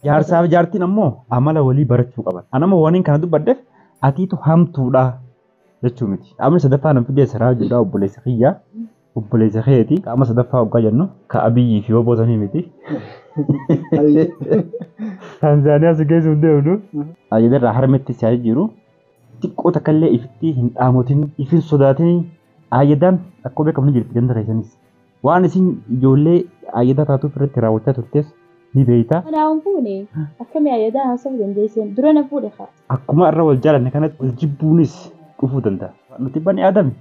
Jaarsaa fi jaartiin ammoo amala walii barachuu qaban. Anammoo waniin kana dubbadheef atiitu hamtuudha jechuu miti. Qaamni sadaffaa nam fidee saraa jedhaa obboleessa kiyyaa. Obboleessa keeti. Qaama sadaffaa hoggaa jennu ka Abiyyii fi obbo sanii miti. Taanzaaniyaa si geessuuf deemnu. Ajajarraa harmetti si jiru. Xiqqoo takka illee ifitti hin dhaamotin, ifin sodaatin. Ayyadaan akkuma beekamu ni jirti ganda keessanis. Waan isin ijoollee ayyadaa taatuuf irratti raawwachaa turtes ni beeyta. Anaa hin fuune akkamii ayyadaa haasa'uu dandeesseen dura na fuudhe haa. Akkuma irra wal jaalanne kanatti wal jibbuunis dhufuu danda'a. Nuti bani aadami.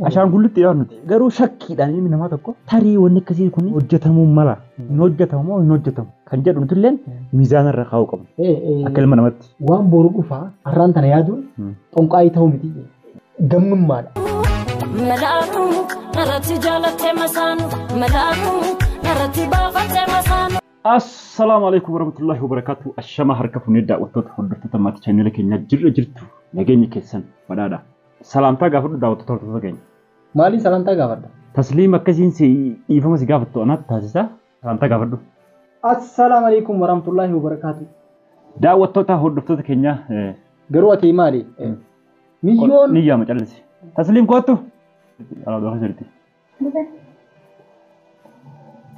Ashaangullitti dha nuti. Garuu shakkiidhaan ilmi namaa tokko tarii wanni akkasii kun hojjetamuu mala. Hin hojjetamu moo hin hojjetamu kan jedhu nutilleen miizaana irra kaa'uu qabna. Akka ilma namatti. Waan boru dhufaa har'aan tana yaaduun xonqaayii ta'uu miti. Gamnummaadha. Malaaku narratti jaalattee masaanu malaaku narratti baafattee masaanu. Assalaamu alaikum warahmatullahi wabarakatuh. Ashama harka fuunee daawwattoota hordoftoota maatii chaanela keenyaa jirra jirtu nageenyi keessan badhaadha. Salaamtaa gaafadhu daawwattoota hordoftoota keenya. Maaliin salaamtaa gaafadha? Tasliim akkasiin si dhiifama si gaafattu anaatti taasisa. Salaamtaa gaafadhu. Assalaamu alaikum warahmatullahi wabarakatuh. Daawwattoota hordoftoota keenyaa Garuu ati maali? Miyyoon ni yaama callisi. Tasliim kottu. Alaa dhufa jirti.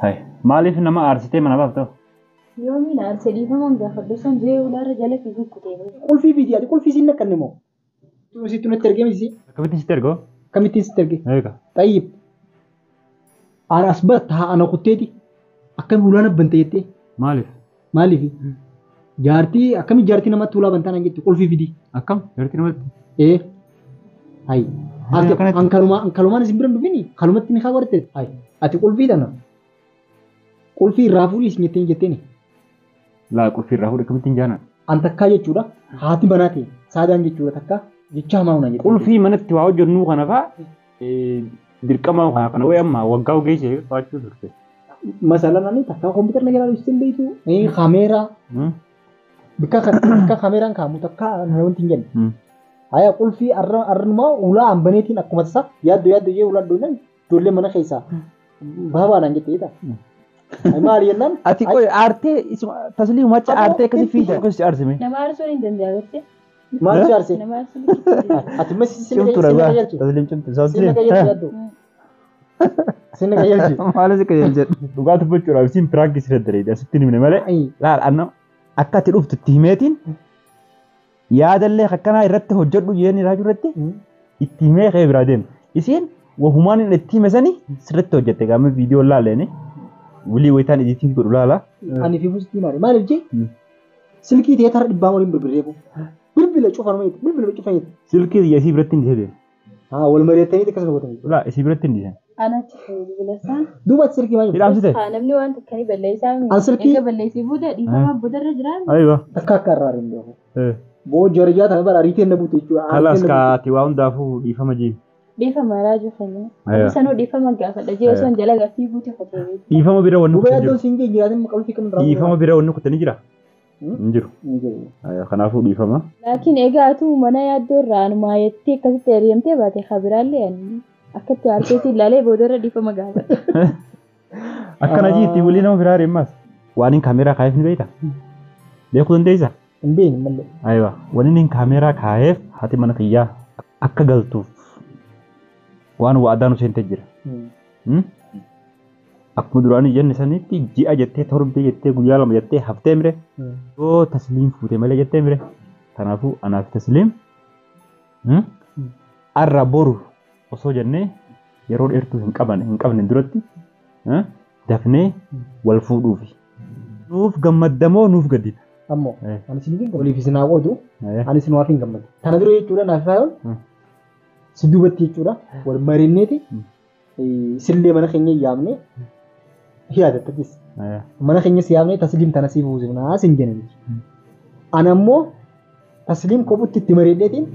Hai maaliif nama aarsitee mana baafta? Yoomiin aarsee dhiifaman gaafadhu san jee ulaarra jala fiiguu kutee. Qulfii fidi ati qulfii siin nakkanne moo? Sitti natti ergee miti. Akkamittiin sitti ergoo? Akkamittiin sitti erge? Eega. Xayyib. Ana as bara taa ana kutteeti. Akkami ulaa na bante jettee? Maaliif? Maaliif? Jaartii akkami jaartii namatti ulaa bantaa naan jettu qulfii fidi. Akkam jaartii namatti? Ee. Hayi. Ankalumaan isin bira hin dhufini kalumatti ni kaawwatte. Hayi. Ati qulfii tana. Qulfii irraa fuudhii isin jetteen jetteeni. Laa qulfii irraa fuudhi akkamittiin jaanaan? An takkaa jechuudha haati manaa ta'e saadaan jechuudha takkaa jecha hamaa hunaan jettee. Qulfii manatti waa hojjennuu kana fa'aa dirqama kana wayi amma waggaa ogeessa to'achuu turte. Masalan ani takkaa kompiitara na jalaa ibsitee beektu kaameeraa bikka bikka kaameeraan kaamu takkaa na wanti hin jenne. Haya qulfii arrumaa ulaa ambaneetiin akkuma tasaa yaaddo yaaddo jee ulaa dhoonaan ijoollee mana keessaa baabaadhaan jettee jetaa. Maali jennaan? Ati qoy aartee tasliim macha aartee akkasii fiida. Akkasii aarsime. Nama aarsuun hin danda'a gartee. Maal si aarse? Nama aarsuun hin danda'a. Ati mas Cimtuu dha baa. Tasliim cimtuu. Sinna qajeelchi yaaddu. Sinna qajeelchi. Maal si qajeelchi? Dhugaa dubbachuudhaaf isin piraanki si daddareedha. Asitti hin himne malee. Laal anna akka ati dhuftu itti himeetiin yaadallee akkanaa irratti hojjedhu jeen raajuu irratti itti himee ka'ee biraa deema. Isiin wahumaan inni itti hime sani sirriitti hojjette gaama viidiyoo laaleeni. Wilii wayitaan ediitiin godhu laala. Ani fi bustii maali? Maaliif jee? Silkii ta'ee tara dhibbaa waliin bilbileefu. Bilbila cufan wayiiti. Bilbila cufan wayiiti. Silkii isii biratti hin dhiise. Haa wal mari'attanii akkasuma gootanii. Laa isii biratti hin dhiise. Anatti bilbila isaa. Duuba ati silkii maal? Hidhaamsite? Haa namni waan takka ni balleessaa. An silkii. Erga balleessee booda dhiifama boodarra jiraan. Aywa. Takka akka irraa hin beeku. Boo jarjaa tana bara ariiteen na buute jechuudha. Kalaas kaati waa hundaafuu dhiifama jee. Dhiifama raajuu fayyaa. Sanuu dhiifama gaafadha jee osoo jala gaaffii guute kotee. Dhiifama bira wanni kutan jiru. Duuba yaaddoon siin jiraatin qalbii kan irraa. Dhiifama bira wanni kutan jira. Hin jiru. Kanaafuu dhiifama. Laakiin egaa atuu mana yaaddoo irraa anumaa jettee akkasitti hiriyamtee baate kabiraallee akkatti aarteetti ilaalee boodarra dhiifama gaafadha. Akkana jiitti walii nama biraa hiriyammaas. Waan hin kaameeraa kaa'eef ni beektaa? Beekuu dandeessaa? Hin beeknu malee. Aywa wanni hin kaameeraa kaa'eef haati mana kiyyaa akka galtuuf waan waadaan seentee jira. Akkuma duraanii jenne sanitti ji'a jettee torbee jettee guyyaa lama jettee haftee mire yoo tasliim fuute malee jettee mire kanaafuu anaaf tasliim arra boru osoo jennee yeroo dheertuu hin qaban hin qabne duratti dafnee wal fuudhuufi. Nuuf gammaddamoo nuuf gaddita. Ammoo ani isin hin waliif isin haa qoodu ani isin waaf hin gammadu. Kana dura jechuudha naaf faayoon si duubatti jechuudha wal marinneeti sillee mana keenya yaamne yaadattatis. Mana keenya si yaamne tasliim tana si buusifnaa sin jenne. Ana ammoo tasliim kophutti itti mariidheetiin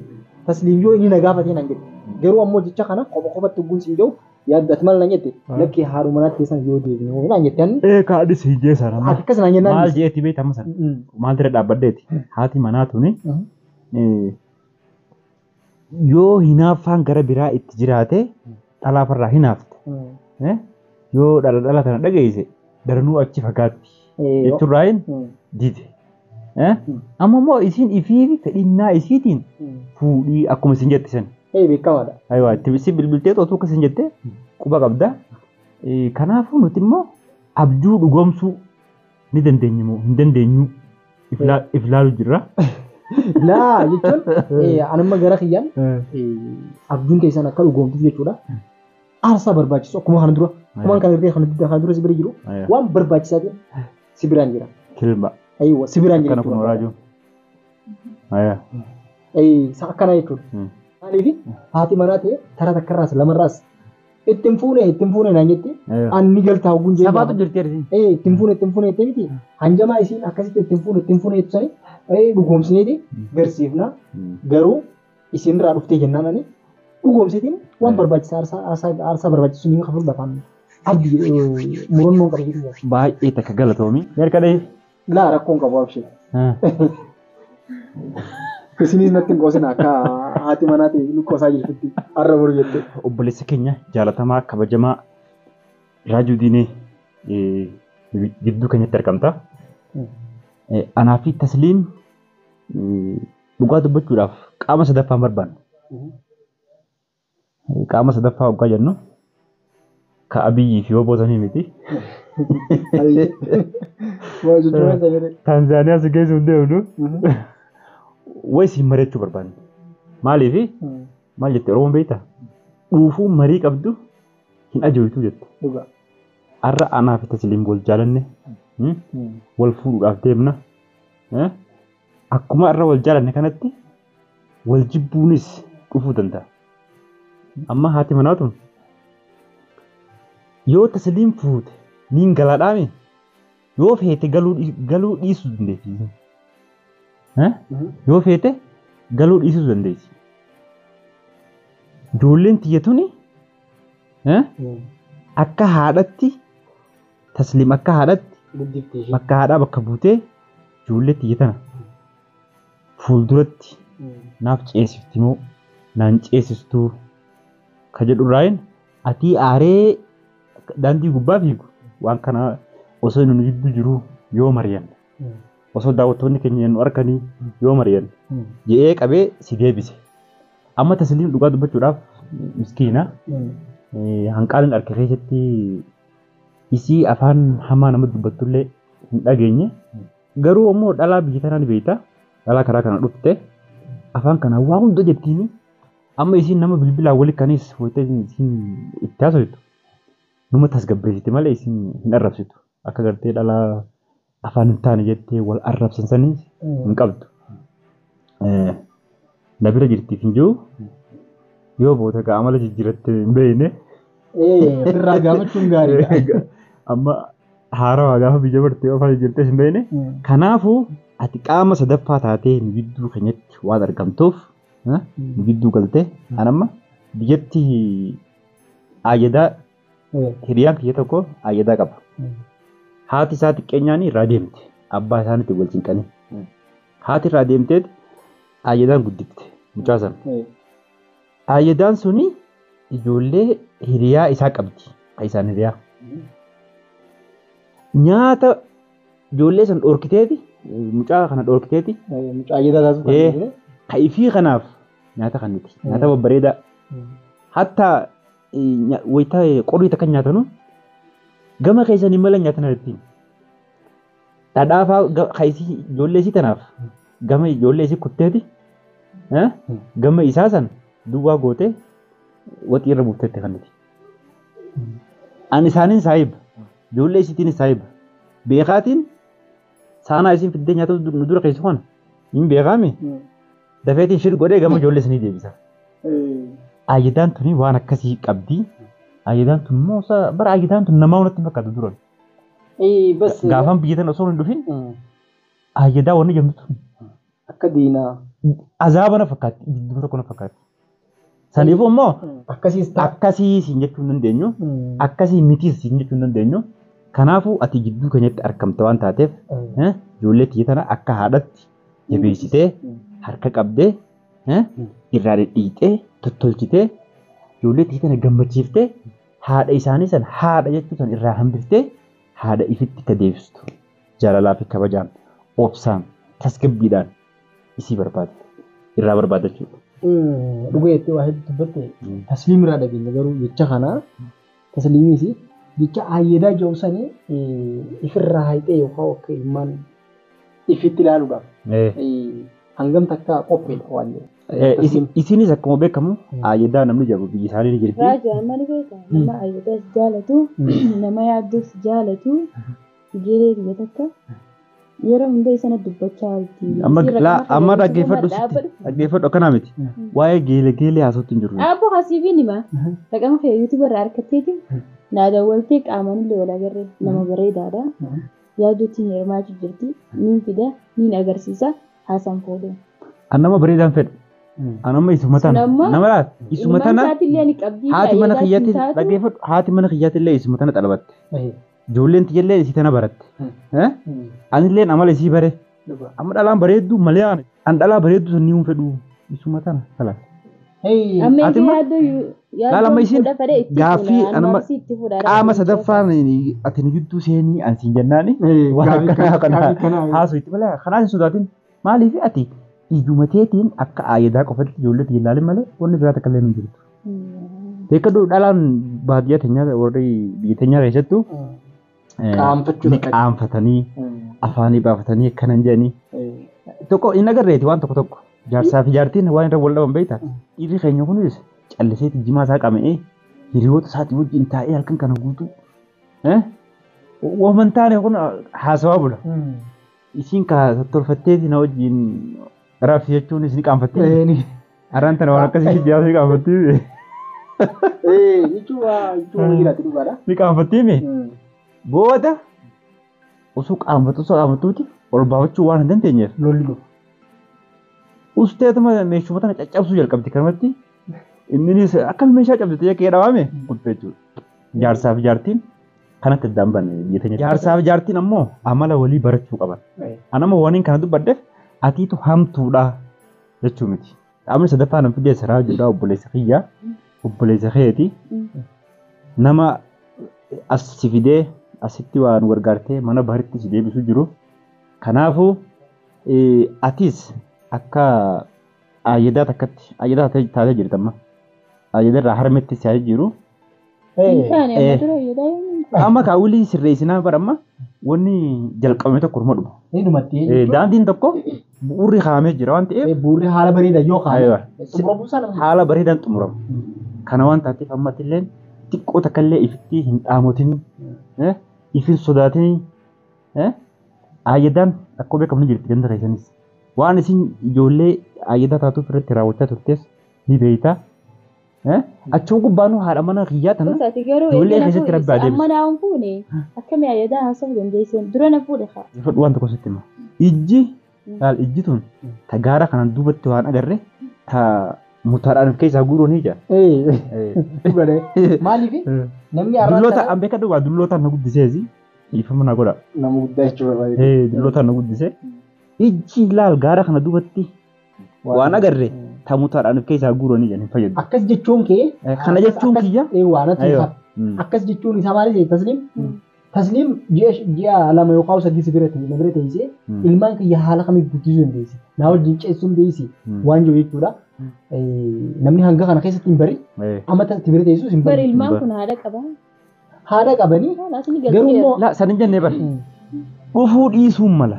tasliim yoo inni na gaafatee naan jedhe. Garuu ammoo jecha kana kopha kophatti gugguun siin jiru yaaddat maal naan jette lakki haadhuma manaatti keessan yoo deebine naan jette. Ee kaadhi siin jee sana. Akkas naan jennaan. Maal jeetti beekta amma sana. Maal dira dhaabbaddeeti. Haati manaa tuni yoo hinaaffaan gara biraa itti jiraate dhalaafarraa hinaafte. Yoo dhala dhala tana dhageesse daranuu achi fagaatti. Jechuurraayin dide. Amma immoo isiin ifii fedhinnaa isiitiin fuudhii akkuma isin jette san. Beekamaadha. Ayiwaa itti bilbiltee xootuu akka isin jette quba qabda. Kanaafuu nuti immoo abjuu dhugoomsuu ni dandeenya moo hin dandeenyu if ilaalu jirra. Laa jechuun anamma gara kiyyaan abjuun keessan akka dhugoomtuuf jechuudha. Aarsaa barbaachisu akkuma kana dura akkuma kana irratti kana dura si bira jiru waan barbaachisaa ta'e si biraan jira. Kilba. Ayiwa si biraan jira. Akkana kun raajuu. Akkana jechuudha. Maaliif haati manaa ta'e taraa takkarraas lamarraas ittiin fuune naan jette anni galtaa hogguu jedhu. Sabaatu jirti ersi. Ittiin fuune jettee miti hanjamaa isiin akkasitti ittiin fuune jettu sani dhugoomsineeti garsiifna garuu isin irraa dhuftee jennaan ani dhugoomsitiin waan barbaachisaa aarsaa barbaachisu ni kafalu lafaan abdii murannoon qaba jechuudha. Baay'ee takka galatoomi. Harka dhahee. Laa rakkoon qabu abshee. Isinis natti hin qoosina akka haati manaa ta'e nu qoosaa jirtutti har'a boru jettee. Obboleessa keenya jaalatamaa kabajamaa Raajuu Diinee gidduu keenyatti argamta. Anaa fi Tasliim dhugaa dubbachuudhaaf qaama sadaffaa barbaanna. Qaama sadaffaa hoggaa jennu ka Abiyyii fi Obbo miti. Taanzaaniyaa si geessuuf deemnu wayi siin mari'achuu barbaanne. Maaliif maal jette Oromoon beektaa? Dhuufuu marii qabdu hin ajooytu jette. Har'a anaa fi Tasliim wal jaalanne wal fuudhuudhaaf deemna. Akkuma har'a wal jaalanne kanatti wal jibbuunis dhufuu danda'a. Amma haati manaa tun yoo Tasliim fuute niin galaadhaame yoo feete galuu dhiisuu dandeessi. Yoo feete galuu dhiisuu dandeessi. Ijoolleen tiyya tuni akka haadhatti Tasliim akka haadhatti bakka haadhaa bakka buutee ijoollee tiyya tana fuulduratti naaf ceesifti moo naan ceesistuu ka jedhu irraayin ati aaree daandii gubbaa fiigu waan kana osoo nu gidduu jiru yoo mari'anne osoo daawwattoonni keenya nu arkanii yoo mari'anne je'ee qabee si deebise. Amma Tasliim dhugaa dubbachuudhaaf miskiina hanqaaliin harka keessatti isii afaan hamaa nama dubbattullee hin dhageenye. Garuu immoo dhalaa biyya tanaa ni beekta. Dhalaa karaa kana dhufte afaan kana waa hunda jettiini amma isiin nama bilbilaan wali kanis wayita isiin itti haasoftu numa tasgabbeessiti malee isiin hin arrabsitu. Akka gartee dhalaa afaan hin taane jettee wal arrabsan saniis hin qabdu. Na bira jirtiif hin jiru yoo booda gaa amala jijjiiratte hin beekne. Ofirraa gaafachuun gaariidha. Amma haarawaa gaafa biyya bartee afaan jijjiirtee hin beekne. Kanaafuu ati qaama sadaffaa taatee nu gidduu keenyatti waan argamtuuf nu gidduu galtee an amma biyyatti ayyadaa hiriyaan kiyya tokko ayyadaa qaba. Haati isaa xiqqeenyaan irraa deemte abbaa isaaniitti wal cinqanii. Haati irraa deemteet ayyadaan guddifte mucaa sana. Ayyadaan suni ijoollee hiriyaa isaa qabdi. Isaan hiriyaa. Nyaata ijoollee san dhorkiteeti mucaa kana dhorkiteeti. Mucaa ayyadaa taasisu. Ka ifii kanaaf nyaata kanniti. Nyaata babbareedaa. Hatta wayita qorii takka nyaatanu gama keessanii mala nyaatan irratti. Dhadhaa fa'aa ijoollee isii tanaaf gama ijoollee isii kutteeti gama isaa san duwwaa gootee waxii irra buufteetti kanniti. Ani isaaniin saahiba ijoollee isiitiin saahiba beekaatiin saanaa isiin fiddee nyaata nu dura keessu kana hin beekaami dafeetiin shir godhee gama ijoollee isinii deebisa. Ayyadaan tuni waan akkasii qabdi. Ayyadaan tun immoo bara ayyadaan tun namaa wanatti fakkaatu duran. Gaafaan biyya tana osoo hin dhufin ayyadaa wanni jedhamtu tun. Akka diinaa. Azaaba na fakkaatti gidduu tokko na fakkaatti. Saniifuu immoo akkasii siin jechuu hin dandeenyu akkasii mitiis siin jechuu hin dandeenyu. Kanaafuu ati gidduu keenyatti argamta waan taateef ijoollee tiyya tana akka haadhatti jabeessitee harka qabdee irraa dhidhiixee tottolchitee ijoollee tiyya tana gammachiiftee haadha isaanii san haadha jechuu san irraa hambiftee haadha ifitti ka deebistu jaalalaa fi kabajaan obsaan Tasgabbiidhaan isii barbaade. Irraa barbaada jechuudha. Dhuga jettee waa hedduu dubbatte tasliim irraa dhageenya garuu jecha kana tasliimiis jecha ayyeedaa jiru sanii ifirraa hayxee yookaan akka ilmaan ifitti ilaaluudhaaf hangam takka qopheedha waan jedhu. Isinis akkuma beekamu ayyeedaa namni jedhamu biyya isaanii ni jirti. Raajaa amma ni beeka. Nama ayyeedaas jaalatu, nama yaaddos jaalatu, geeree biyya takka yeroo hunda isana dubbachaa jirti. Amma dhaggeeffadhu dhaggeeffadhu akkanaa miti. Waa'ee geele geelee haasawtu hin jiru. Abbo hasiifiin hima. Raqama kee yuutuuba irraa argatteeti. Naa dawwaltee qaamaan illee wal agarree nama bareedaadha. Yaaddotiin hirmaachuu jirti. Niin fida, niin agarsiisa. Haasaan fuudhee. An nama bareedaan fedhu. An amma isuma tana. Nama laata? Isuma tana. Haati mana kiyyaatti dhaggeeffadhu. Haati mana kiyyaatti illee isuma tana xalabatte. Ijoolleen tiyyallee isii tana baratte. Anilleen amala isii bare. Amma dhalaan bareedduu malee an dhalaa bareedduu sun ni hin fedhu. Isuma tana kalaas. Amma Laala amma isiin gaaffii anuma qaama sadaffaan ati nu jidduu seenii an siin jennaani waan akkanaa kana haasoo itti malee kanaas hin sodaatin maaliif ati ijuma teetiin akka aayedaa qofatti ijoollee tiyya ilaalin malee wanni biraa takka illee hin jirtu. Beekadhu dhalaan baadiyyaa teenyaa warri biyya teenyaa keessattuu ni qaanfatanii afaanii baafatanii akkanan jedhanii tokko hin agarreeti waan tokko tokko jaarsaa fi jaartiin waan irra wal dhaban beektaa dhiirri keenya kunis callisee jimaa isaa qama'ee hiriyoota isaatii wajjin taa'ee halkan kana guutuu waan taane kun haasawaa bula. Isiin ka tolfatteeti na wajjin raafii jechuun isin qaanfattee. Arraan tana waan akkasii jiraa ni qaanfattee. Jechuun jiraatti dhugaadha. Ni qaanfattee mee? Booda osoo qaanfattu osoo qaanfattuuti ol baafachuu waan hin dandeenyeef. Lolli dhufa. Usteetuma meeshuma tana caccabsuu jalqabdi kanumatti. Innis akkami meeshaa cabsite jechuu dhawaame kutte jechuudha. Jaarsaa fi jaartiin kanatti addaan banne biyya teenya. Jaarsaa fi jaartiin ammoo amala walii barachuu qaban. Anammoo waan kana dubbaddeef atiitu hamtuudha jechuu miti. Qaamni sadaffaa nam fidee saraa jedhaa obboleessa kiyyaa obboleessa keeti nama as si fidee asitti waan gargaartee mana baritti si deebisuu jiru. Kanaafuu atis akka ayyedaa takkatti ayyedaa taatee jirti amma. Ayyedaa irraa harmetti si jiru. Amma kaawulii sirreessinaa bara amma wanni jalqabame tokko dhuma dhuma. Daandiin tokko bu'uurri kaa'amee jira waan ta'eef. Bu'uurri haala bareedaa yoo kaa'ame. Haala bareedaan xumurama. Kana waan taateef ammatti illee xiqqoo takka illee ifitti hin dhaamotin ifin sodaatin ayyadaan akkuma beekamu ni jirti ganda keessanis. Waan isin ijoollee ayyadaa taatuuf irratti raawwachaa turtes ni beekta. Achuma gubbaanuu haadha mana kiyyaa tana ijoollee keessatti rabbi adeemsa. Amma naa fuune akkami ayyadaa haasa'uu dandeesseen dura na fuudhe haa. Fudhu waan tokko sitti hima. Ijji laal ijji tun ta gaara kanaan duubatti waan agarre ta mutaadhaan of keessaa guuruu ni jira. Maaliif namni arraa Dulloota an beekadhu waa dullootaan na guddiseesi dhiifama na godha. Nama guddaa jechuudha baay'ee. Dullootaan na guddisee. Ijji laal gaara kana duubatti waan agarre ta mutaadhaan of keessaa guuruu ni jira hin fayyadu. Akkas jechuun kee. Kana jechuun kiyya. Waan ati akkas jechuun isaa maali jee tasliim. Tasliim ji'a lama yookaan sadii si bira ta'e na bira teessee ilmaan kiyya haala kamiif guddisuu dandeessi naa wajjin ceessuu dandeessi waan jiru jechuudha. Namni hanga kana keessatti hin bari amma itti bira teessus hin bari. Ilmaan kun haadha qaba. Haadha qabanii garuu immoo. Laa san hin jennee bari. Dhufuu dhiisuun mala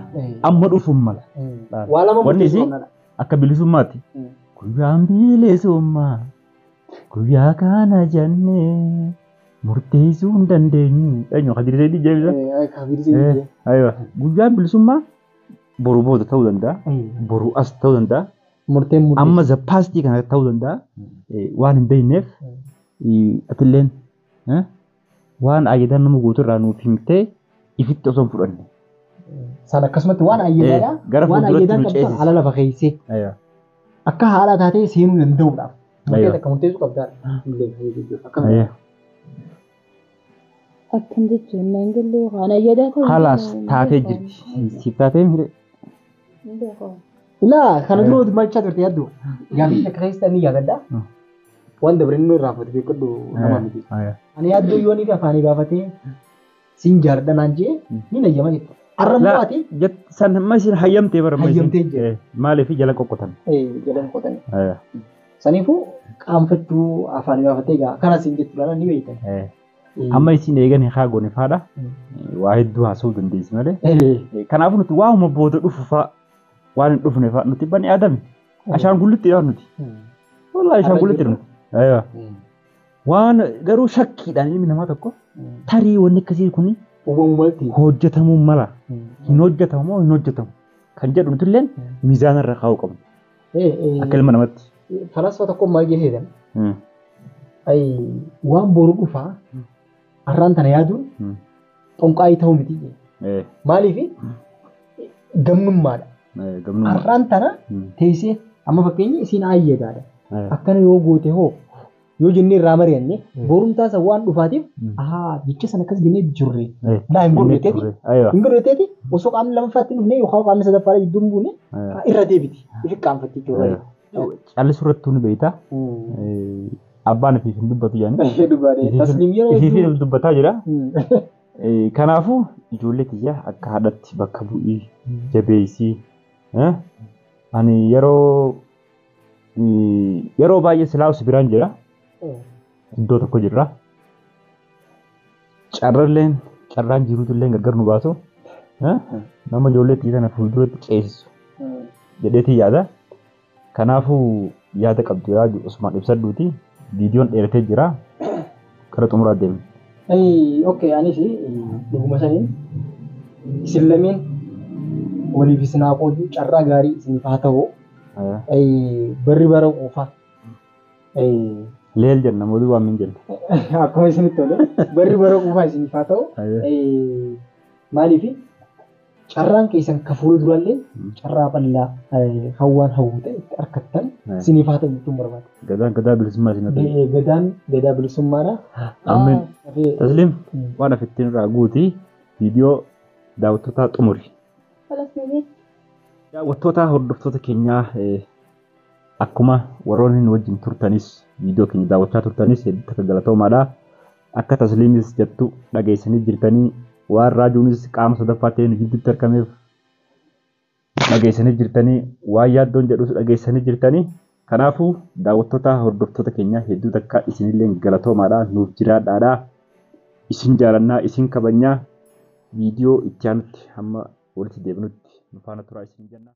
amma dhufuun mala. Waa lama Wanni isii akka bilisummaatti. Guyyaan bilisummaa guyyaa kana jennee murteessuu hin dandeenyu. Eenyu Kadir Zaydii jeebisa? Kadir Zaydii. Aywa. Guyyaan bilisummaa boru booda ta'uu danda'a. Boru as ta'uu danda'a. Murteen murteessu. Amma zappaastii kana ta'uu danda'a. Waan hin beekneef atilleen waan ayyadaan nama guutuu irraa nuuf himtee ifitti osoo hin fudhanne. San akkasumatti waan ayyadaadha. Gara Waan fuulduratti ayyadaan nu qabdu ceesisa. haala lafa keessee akka haala taatee seenuu danda'uudhaaf. Murtee takka murteessuu qabdaadha. Akkan jechuun naan gallee waan ayyadaa ta'uu. Halaas taatee jirti. Siif taatee mire. Ilaa kana dura malchaa turte yaaddu. Gaaffii takka keessa ni yaadadha. Waan dabre inni irraa fudhate beekadhu nama miti. Ani yaaddoo yoonii fi afaanii baafatee siin jaalladha naan jee ni nayyama jechuudha. Arra ati san amma isin hayyamtee bara hayyamtee jira. Maaliif jala qoqqotan? Jala qoqqotan. Saniifuu qaanfachuu afaan baafatee egaa kanas hin jechuudha ni beektan. Amma isin eegan haa goone faadha. Waa hedduu haasa'uu dandeessi malee. Kanaafuu nuti waanuma booda dhufu fa'a waan hin dhufne fa'a nuti bani aadame. Ashaangullitti dha nuti. Wallaahi ashaangullitti nuti. Waan garuu shakkiidhaan ilmi namaa tokko tarii wanni akkasii kun hojjetamuu mala. Hin hojjetamu moo hin hojjetamu kan jedhu nuti illee miizaana irra kaa'uu qabna. Akka ilma namaatti. Falasfaa tokko maal jedheetan? Waan boru dhufaa har'aan tana yaaduun xonqaayii ta'uu miti. Maaliif gamnummaadha. Har'aan tana teessee amma fakkeenyi isiin ayyadaadha. Akkana yoo goote hoo yoo jennee irraa mari'anne borumtaa isa waan dhufaatiif jecha sana akkas jennee jirre. Laa hin godhu hin godhu osoo qaamni lamaffaatti hin dhufne yookaan qaamni sadaffaadha gidduu hin buune irra deebiti. Ifi qaanfatti jechuudha. Callisuu irratti ni beekta. Abbaan ifiif hin dubbatu jedhanii. Ifiif dubbataa jira. Kanaafuu ijoollee kiyya akka haadhatti bakka bu'ii jabeessii. Ani yeroo baay'ee silaa'us biraan jira. Iddoo tokko jirra. Carralleen carraan jiruutu illee gargar nu baasu. Nama ijoollee kiyya kana fuulduratti ceesisu jedheetii yaada. Kanaafuu yaada qabdu yaadu osumaan ibsadhuuti. Viidiyoon dheeratee jira. Gara xumuraa deemna. Okay, anis dhuguma saniin isin lameen waliif isin haa qoodu carraa gaarii isiniif haa ta'u. Barri bara quufaa. Leel jenna mootuu waan min jenna. Akkuma isinitti tole barri bara quufaa isiniif haa ta'u. Maaliif carraan keessan ka fuuldurallee carraa bal'aa hawwaan hawwu ta'e itti argattan isiniif haa ta'u jechuun barbaada. Gadaan gadaa bilisummaa isin haa ta'u. Gadaan gadaa bilisummaadha. Ameen. Tasliim waan afittiin irraa guuti viidiyoo daawwattootaa xumuri. Daawwattoota hordoftoota keenyaa akkuma warroonni nu wajjin turtanis viidiyoo keenya daawwachaa turtanis hedduu takka galatoomaadha. Akka Tasliimis jettu dhageessanii jirtanii waan raajuunis qaama sadaffaa ta'ee nu gidduutti argameef dhageessanii jirtanii waan yaaddoon jedhus dhageessanii jirtanii. Kanaafuu daawwattoota hordoftoota keenyaa hedduu takka isinillee galatoomaadha nuuf jiraadhaadha. Isin jaalannaa isin kabajnaa viidiyoo itti aanutti hamma walitti deebinutti nu faana turaa isin jenna.